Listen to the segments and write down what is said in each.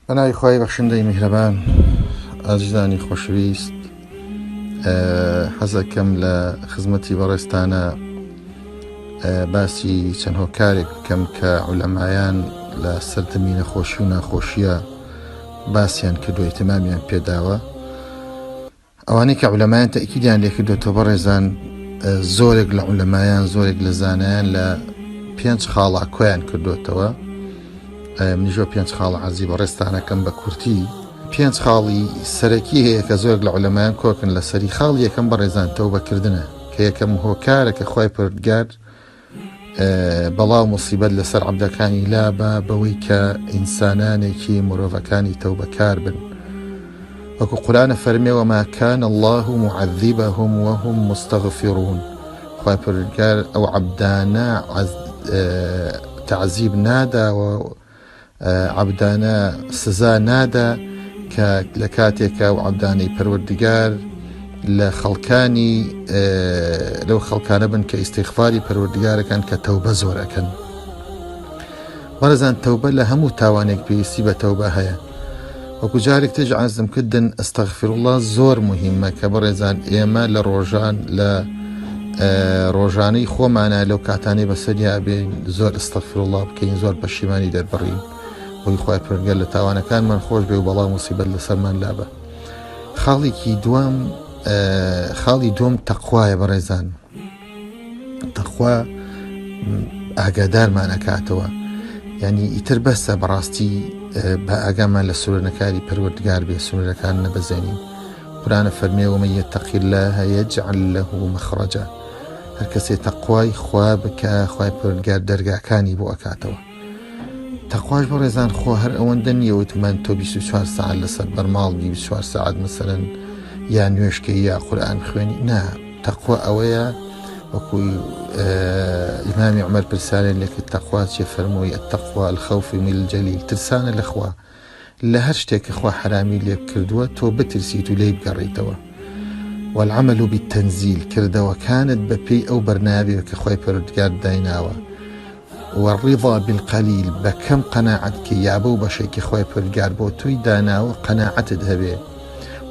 بەناوی خوای بەخشندەی میهرەبان. ئازیزانی خۆشەویست، حەزەکەم لە خزمەتی بەڕێزتانە باسی چەند هۆکارێک بکەم کە عولەمایان لە سەردەمی نەخۆشی و ناخۆشیە باسیان کردو ئیهتمامیان پێداوە. ئەوانەی کە عولەمایان تەئکیدیان لێکردۆتەوە بەڕێزان زۆرێک لە عولەمایان زۆرێک لە زانایان لە پێنج خاڵا کۆیان کردوێتەوە منیژۆ پێنج خاڵە عەرزی بەڕێزتانەکەم بە کورتی پێنج خاڵی سەرەکی هەیە کە زۆرێک لە عولەمایان کۆکن لەسەری خاڵ یەکەم بەڕێزان تەوبەکردنە کە یەکەم هۆکارە کە خوای پەروەردگار بەڵا و موسیبەت لەسەر عەبدەکانی لابا بەوەی کە ئینسانانێکی مرۆڤەکانی تەوبەکار بن وەکو قورئان فەرمێ وما کان اللە معذبهم وهم مستغفرون خوای پەروەردگار ئەو عەبدانە تەعزیب نادا و عەبدانە سزا نادا کە لە کاتێکا و عەبدانەی پەروەردگار لە خەڵکانی لەو خەڵکانە بن کە ئیستیغفاری پەروەردگارەکان کە تەوبە زۆر ئەکەن. بەڕێزان تەوبە لە هەموو تاوانێک پێویستی بە تەوبە هەیە. وەکو جارێک ترش عەرزم کردن استغفر اللە زۆر مهمە کە بەڕێزان ئێمە لە ڕۆژان لە ڕۆژانەی خۆمانە لەو کاتانەی بەسەریا بێن زۆر استغفر اللە بکەین زۆر پەشیمانی دەربڕین بۆی خوای پەروەردگار لە تاوانەکانمان خۆش بێ و بەڵا موسیبەت لەسەرمان لابە خاڵێکی دوام خاڵی دوم تەقوایە بەڕێزان تەخوا ئاگادارمان ئەکاتەوە یعنی ئیتر بەسە بەڕاستی بە ئاگامان لە سورەنەکاری پەروەردگار بێ سنوورەکان نەبەزێنین قورآە فەرمێ ومن يتق الله يجعل له مخرجا هەر کەسێ تەقوای خوا بکە خوای پەروەردگار دەرگاکانی بۆ ئەکاتەوە تەقواش بەڕێزان خۆ هەر ئەوەندە نییە وتمان تۆ 24 ساعت لەسەر بەرماڵ بی 24 ساعت مثلەن یا نوێشکەی یا قورآن خوێنی نا تەقوا ئەوەیە وەکو ئیمامی عمر پرسیارێن لێکرد تەقوا چیە فەرمووی التقوى الخوف من الجلیل ترسانە لە خوا لە هەر شتێک کە خوا حەرامی لێ کردووە تۆ بترسیت و لێی بگەڕێیتەوە والعمل بالتنزیل کردەوەکانت بەپێی ئەو بەرنامەیە کە خوای پەروەردگار دایناوە والرضا بالقلیل بە کەم قەناعەت بکەی یا بەو بەشەی کە خوای پەروەردگار بۆ تۆی داناوە قەناعەتت هەبێ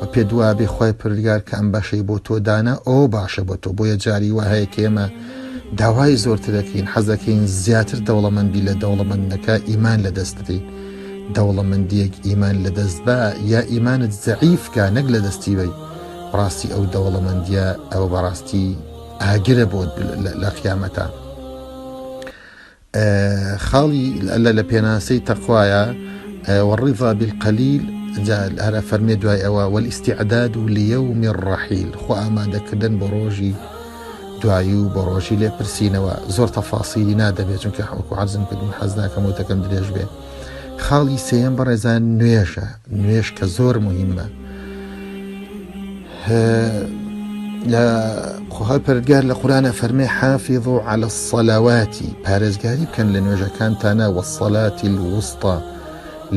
و پێت وابێ خوای پەروەردگار کە ئەم بەشەی بۆ تۆ دانا ئەوە باشە بۆ تۆ بۆیە جاری وا هەیە کە ئێمە داوای زۆرتر دەکەین حەز دەکەین زیاتر دەوڵەمەند بی لە دەوڵەمەندەکە ئیمان لە دەست بدەین دەوڵەمەندیەک ئیمان لە دەست با یا ئیمانت زەعیف کا نەک لە دەستی بەی بەڕاستی ئەو دەوڵەمەندیە ئەوە بەڕاستی ئاگرە بۆت لە قیامەتا. خاڵی اللە لە پێناسەی تەقوایە والرضا بالقلیل جا هەر ئەفەرمێ دوای ئەوە والاستعداد لیوم الرحیل خۆ ئامادەکردن بۆ ڕۆژی دوایی و بۆ ڕۆژی لێپرسینەوە زۆر تەفاسیلی نادەبێت چونکە وەکو عەرزم کرد من حەز ناکەم وتەکەم درێژ بێ خاڵی سێیەم بەڕێزان نوێژە نوێژ کە زۆر مهمە لە خوای پەرگار لە قورآە فەرمێ حافظوا على الصلوات پارێزگاری بکەن لە نوێژەکانتانە والصلاة الوسطى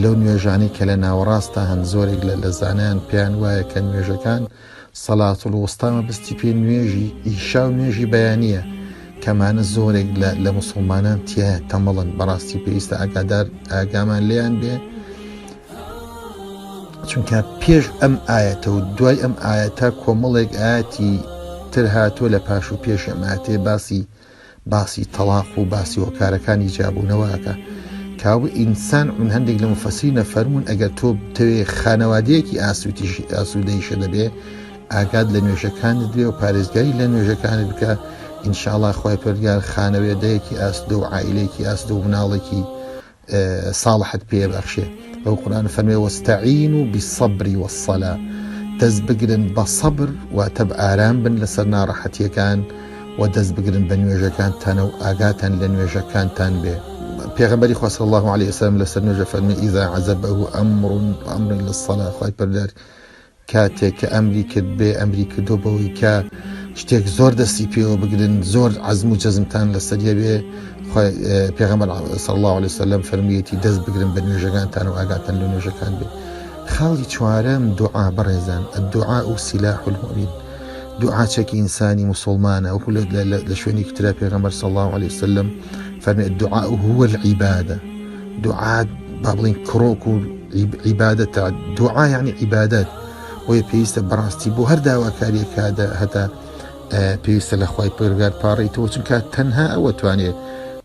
لەو نوێژانەی کە لە ناوەڕاستە هەن زۆرێک لە لە زانایان پێیان وایە کە نوێژەکان صلاة الوسطى مەبەستی پێ نوێژی ئیشا و نوێژی بەیانیە کەمانە زۆرێک لە لە موسڵمانان تیا تەمەڵن بەڕاستی پێویستە ئاگادار ئاگامان لێیان بێ چونکە پێش ئەم ئایەتە و دوای ئەم ئایەتە کۆمەڵێک ئاەتی تر هاتووە لە پاش و پێش ئەم ئاەتێ باسی باسی تەڵاق و باسی هۆکارەکانی جیابوونەوە ئەکا کاوە ئینسان من هەندێک لە مفەسرینە فەرموون ئەگەر تۆ بتەوێ خانەوادەیەکی ئاسوتیش ئاسوودەیشە دەبێ ئاگات لە نوێژەکانت بێ و پارێزگاری لە نوێژەکانت بکە ئینشاءڵا خوای پەروەردگار خانەوێدەیەکی ئاسودە و عائیلەیەکی ئاسودە و مناڵێکی ساڵحت پێ بەخشێ ئەو قورآن فەرمێ واستعینوا بالصبر والصلاة دەست بگرن بە سەبر واتە ئارام بن لەسەر ناڕەحەتیەکان و دەست بگرن بە نوێژەکانتانە و ئاگاتان لە نوێژەکانتان بێ پێغەمبەری خوا صلی الله علیه وسلم لەسەر نوێژە فەرمی اذا عزبه امر امر للصلاة خوای پەروەردگار کاتێک کە ئەمری کرد بێ ئەمری کردو بەوەی کە شتێک زۆر دەستی پێوە بگرن زۆر عەزم و جەزمتان لەسەر هەبێ پێغەمبەر صلی الله علیه وسلم فەرموویەتی دەست بگرن بە نوێژەکانتان و ئاگاتان لە نوێژەکان بێ خاڵی چوارەم دوعا بەڕێزان الدعاء سلاح المؤمن دوعا چەکی ئینسانی مسلمانە وەکو لە شوێنێکی ترا پێغەمبەر صلی الله علیه وسلم فەرمی الدعاء هو العبادة دوعا با بڵێین کڕۆک و. عیبادەتە دوعا یعنی عیبادەت بۆیە پێویستە بەڕاستی بۆ هەر داواکاریەک هەتا پێویستە لە خوای پەروەردگار پاڕێیتەوە چونکە تەنها ئەوە توانێ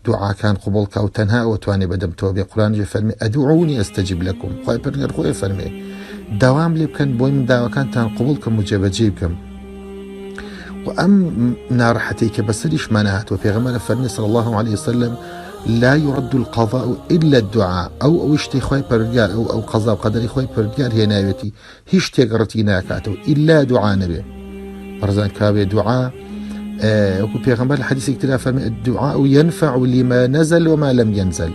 دوعاکان قبوڵ کا و تەنها ئەوە توانێ بەدەم تۆ بێ قورآن فەرمی ادعونی استجب لكم خوای پەروەردگار خۆی فەرمێ داوام لێ بکەن بۆی من داواکانتان قبوڵ کەم و جێبەجێ بکەم و ئەم ناڕەحەتی کە بەسەریشمان هاتووە پێغەمبەر فەرمی صلی الله عليه وسلم لا يرد القضاء إلا الدعاء ئەو ئەو شتەی خوای پەروەردگار ئەو ئەو قەزا و قەدەری خوای پەروەردگار هێناوێتی هیچ شتێک ڕەتی ناکاتەوە ئیلا دوعا نەبێ بەڕزان کاوێ دوعا وەکو پێغەمبەر لە حەدیثێک ترا فەرمی الدعاء ينفع لما نزل وما لم ينزل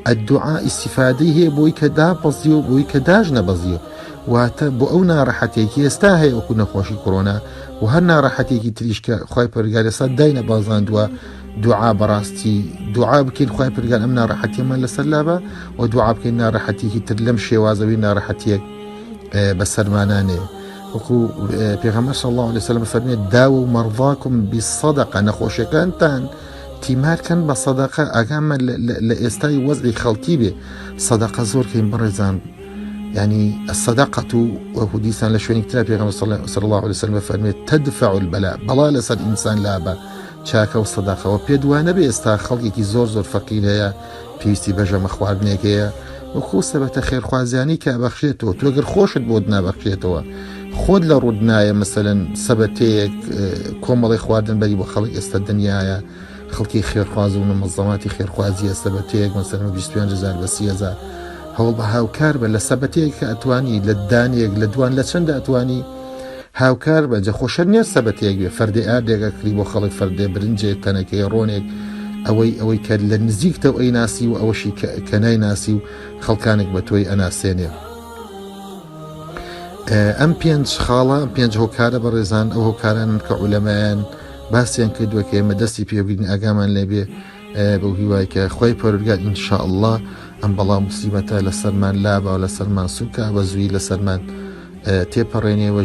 الدعاء استفادەی هەیە بۆی کە دابەزیوە بۆی کە داش نەبەزیوە واتە بۆ ئەو ناڕەحەتێکی ئێستا هەیە وەکو نەخۆشی کۆرۆنا و هەر ناڕەحەتێکی تریش کە خوای پەروەردگار ئێستا داینە بازاندووە دوعا بەڕاستی دوعا بکەین خوای پەروەردگار ئەم ناڕەحەتیەمان لەسەر لابە و دوعا بکەین ناڕەحەتیەکی تر لەم شێوازەوەی ناڕەحەتیەک بەسەرمانانێ وەکو پێغەمبەر صلی الله علیه وسلم فەرمێ داووا مرضاكم بالصدقە نەخۆشیەکانتان تیمارکەن بە سەدەقە ئاگامە لە ئێستای وەزعی خەڵکی بێ سەدەقە زۆر کەین بەڕێزان ینی الصدقة وەکو دیسان لە شوێنێک ترا پێغەمبەر صلی الله علیه وسلم فەرمێ تدفع البلاء بەڵا لەسەر ئینسان لابە چاکە و سەدەقەوە پێت وا نەبێ ئێستا خەڵکێکی زۆر زۆر فەقیر هەیە پێویستی بە ژەمە خواردنێک هەیە وەکو سەبەتە خێرخوازیانی کە ئەبەخشێتەوە تۆ گەر خۆشت بۆت نابەخشێتەوە خۆت لە ڕوت نایە مەسەلەن سەبەتەیەک کۆمەڵی خواردن بەری بۆ خەڵک ئێستا دنیاە خەڵکی خێرخواز و منەزەماتی خێرخوازیە سەبەتەیەک مەسەلەن 25 هەزار بە 30 هەزار هەوڵ بە هاوکار بە لە سەبەتەیەک کە ئەتوانی لە دانێک لە دوان لە چەندە ئەتوانی هاوکار بە جا خۆ شەرت نیە سەبەتەیەک بێ فەردێ ئاردێک ئەکڕی بۆ خەڵک فەردێ برنجێک تەنەکەی ڕۆنێک ئەوەی ئەوەی کە لە نزیکتەو ئەیناسی و ئەوەشی کە نایناسی و خەڵکانێک بە تۆی ئەناسێنێ. ئەم پێنج خاڵە ئەم پێنج هۆکارە بەڕێزان ئەو هۆکارانن کە عولەمایان باسیان کردووە کە ئێمە دەستی پێبگرین ئاگامان لێبێ بەو هیوای کە خوای پەروەردگار ان شاء اللە ئەم بەڵا موسیبەتە لەسەرمان لابا و لەسەرمان سوکا بە زووی لەسەرمان تێپەڕێنێ و.